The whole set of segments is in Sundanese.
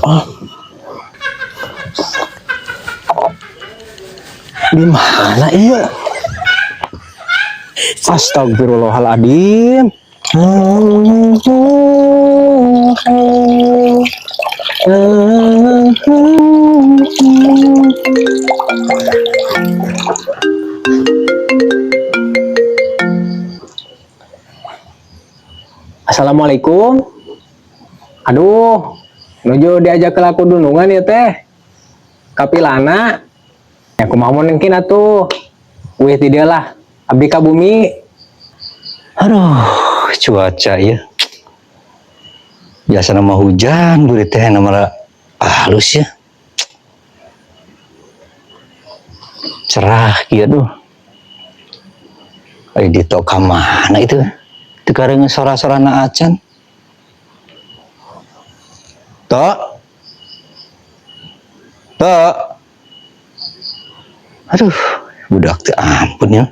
Oh. Di mana iya? Astagfirullahaladzim. Assalamualaikum. Aduh, nuju diajak ke laku dunungan ya teh. Kapilana. Ya kumaha mun mungkin atuh. Wih tidak lah. Abdi ka bumi. Aduh, cuaca ya. Biasa nama hujan, buri teh nama halus ya. Cerah kieu duh. Ai Dito ka mana itu? Teu kareungeun sora-sorana acan. Tok. Tok. Aduh, budak teh ampun ya.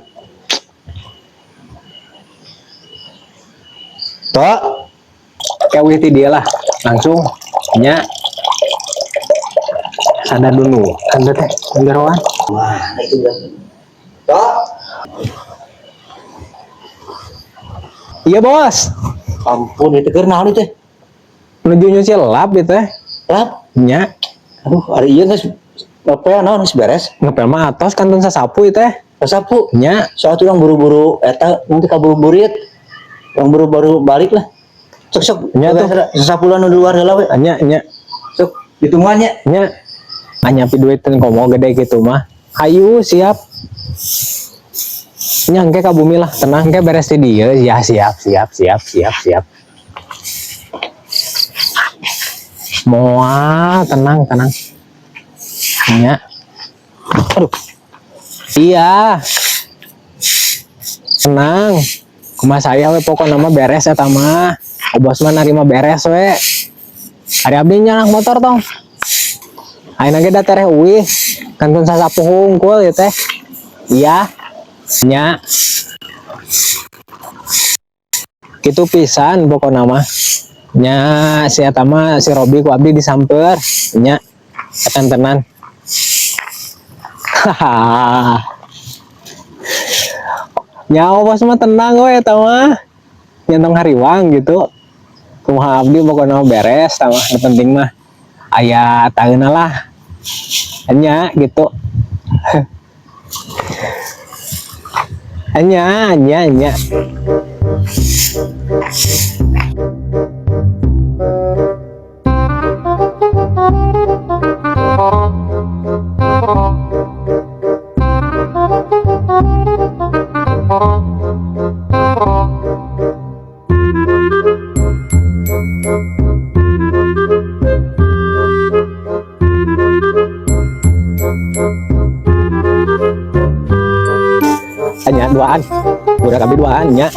Tok. Ya wih ti dia lah. Langsung nya. Sadar dulu. Anda teh anggaran. Mana itu budak? Tok. Iya bos. Ampun, itu keur naon itu? Menuju nyuci lap gitu teh. Lap. Nya. Aduh, ari ieu geus ngepel naon geus beres. Ngepel mah atos kantun sasapu itu teh. Sasapu. Nya. Soalnya urang buru-buru eta nanti kabuburit. Urang buru-buru balik lah. Sok sok. Nya tuh. Sasapu lah nu di luar heula we. Nya nya. Sok ditungguan nya. Nya. Hanya duit komo gede gitu mah. Ayo siap. Nya engke ka bumi lah, tenang engke beres di dieu. Ya siap siap siap siap siap. Moal tenang tenang. Nya. Aduh. Iya. Tenang. Kumaha saya we pokokna mah beres eta mah. Bos mah narima beres we. Ari abdi nyanak motor tong. Ayeuna ge da tereh uih. Kantun sasapu hungkul ya teh. Iya. Nya. Kitu pisan pokokna mah. Nya si eta mah si Robi ku abdi disamper. Nya. Tenan. Hahaha. Nya bos mah tenang we eta mah. Nyantong hariwang gitu. Kumaha abdi pokokna mah beres tah mah. Nu penting mah aya taeuna lah. Nya gitu. Nya nya nya. Nya duaan. Budak abdi duaan nya.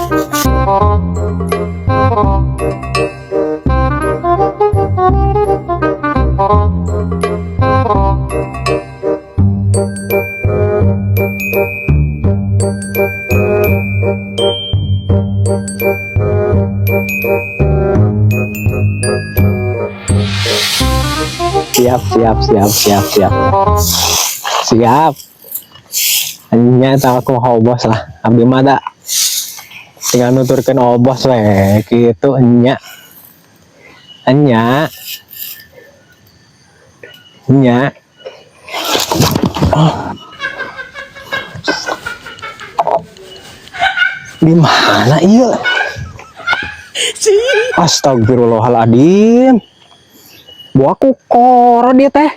Siap siap siap siap siap. Siap. Nya tahu aku mau bos lah. Abdi mah da tinggal nuturkeun obos we kitu nya. Nya. Nya. Oh. Di mana iya? Astagfirullahaladzim. Buah ku koro dia teh.